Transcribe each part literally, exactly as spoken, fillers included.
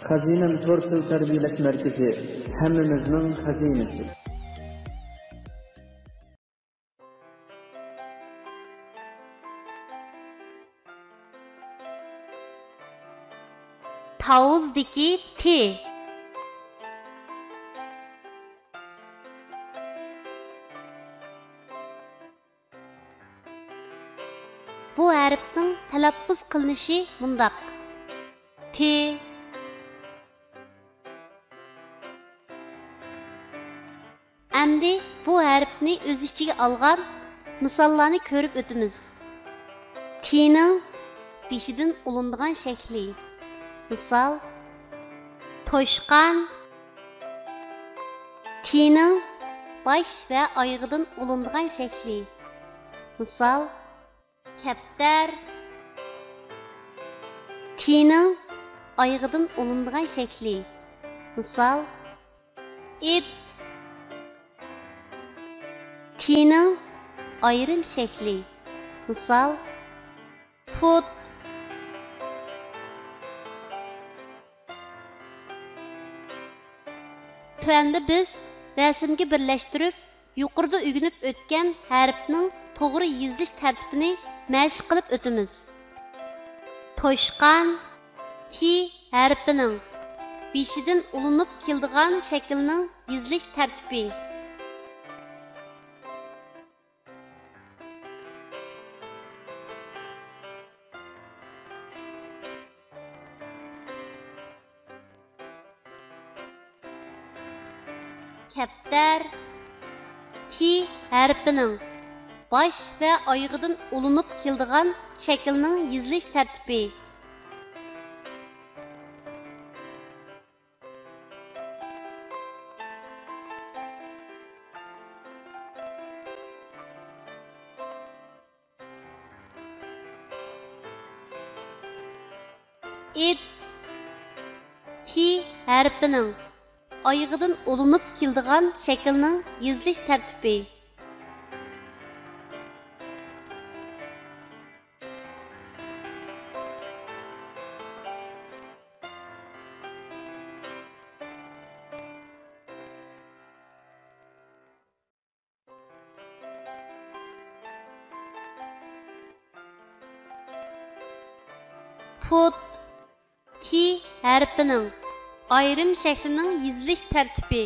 خەزىنەم تور تىل تەربىيەلەش مەركىزى، ھەممىمىزنىڭ خەزىنىسى. تاۋۇزدىكى تى. بۇ ھەرپنىڭ تەلەپپۇز قىلىنىشى مۇنداق: تى. ئەمدى بۇ ھەرپنى ئۆز ئىچىگە ئالغان مىساللارنى كۆرۈپ ئۆتىمىز. تىنىڭ بېشىدىن ئۇلىنىدىغان شەكلى. مىسال، توشقان. تىنىڭ باش ۋە ئايىغىدىن ئۇلىنىدىغان شەكلى. مىسال، كەپتەر. تىنىڭ ئايىغىدىن ئۇلىنىدىغان شەكلى. مىسال، ئىت. تىنىڭ ئايرىم شەكلى. مىسال، پۇت. تۆۋەندە بىز رەسىمگە بىرلەشتۈرۈپ، يۇقىرىدا ئۆگىنىپ ئۆتكەن ھەرپنىڭ توغرا يېزىلىش تەرتىپىنى مەشىق قىلىپ ئۆتىمىز. توشقان، تى ھەرپىنىڭ بېشىدىن ئۇلىنىپ كېلىدىغان شەكىلنىڭ يېزىلىش تەرتىپى. كەپتەر، تى ھەرپىنىڭ باش ۋە ئايىغىدىن ئۇلىنىپ كېلىدىغان شەكىلنىڭ يېزىلىش تەرتىپى. ئىت، تى ھەرپىنىڭ ئايىغىدىن ئۇلىنىپ كېلىدىغان شەكىلنىڭ يېزىلىش تەرتىپى. پۇت، تى ھەرپىنىڭ ئايرىم شەكلىنىڭ يېزىلىش تەرتىپى.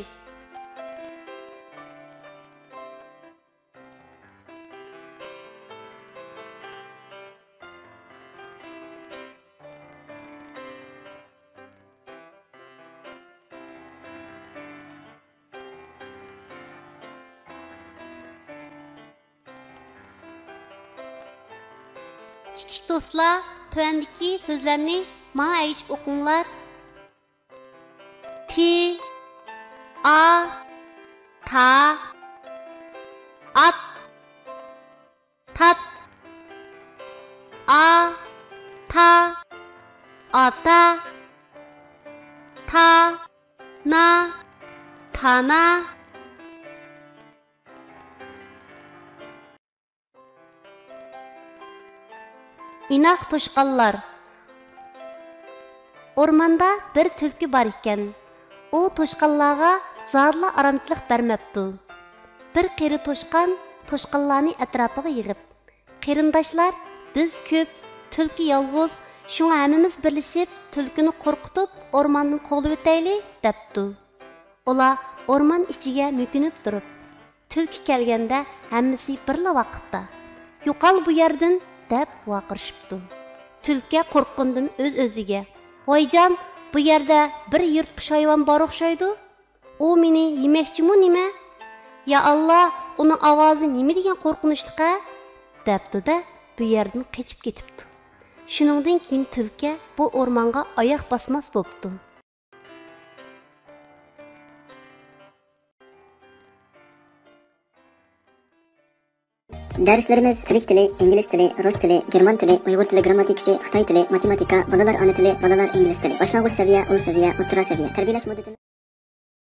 كىچىك دوستلار، تۆۋەندىكى سۆزلەرنى ماڭا ئەگىشىپ ئوقۇڭلار. تى، ئا، تا، ئات، تات، ئا، تا، ئاتا، تا، نا، تانا. ئىناق توشقانلار. ئورماندا بىر تۈلكە بار ئىكەن. ئۇ توشقانلارغا زادىلا ئارامچىلىق بەرمەپتۇ. بىر قېرى توشقان توشقانلارنى ئەتراپىغا يىغىپ، «قېرىنداشلار، بىز كۆپ، تۈلكە يالغۇز، شۇڭا ھەممىمىز بىرلىشىپ تۈلكىنى قورقۇتۇپ، ئورماندىن قوغلىۋېتەيلى» دەپتۇ. ئۇلار ئورمان ئىچىگە مۆكۈنۈپ تۇرۇپ، تۈلكە كەلگەندە ھەممىسى بىرلا ۋاقىتتا، «يوقال بۇ يەردىن!» دەپ ۋارقىرىشىپتۇ. تۈلكە قورققىنىدىن ئۆز-ئۆزىگە، «ۋايجان، بۇ يەردە بىر يىرتقۇچ ھايۋان بار ئوخشايدۇ. ئۇ مېنى يېمەكچىمۇ نېمە؟ يا ئاللا، ئۇنىڭ ئاۋازى نېمە دېگەن قورقۇنچلۇق-ھە؟» دەپتۇ-دە، بۇ يەردىن قېچىپ كېتىپتۇ. شۇنىڭدىن كېيىن تۈلكە بۇ ئورمانغا ئاياق باسماس بوپتۇ. دەرسلىرىمىز تۈرك تىلى، ئىنگلىز تىلى، رۇس تىلى، گېرمان تىلى، ئۇيغۇر تىلى گىرامماتىكىسى، خىتاي تىلى، ماتېماتىكا، بالىلار ئانا تىلى، بالىلار ئىنگلىز تىلى، باشلانغۇچ سەۋىيە، ئۇل سەۋىيە، ئوتتۇرا سەۋىيە. تەربىيەلەش مۇددىتىمىز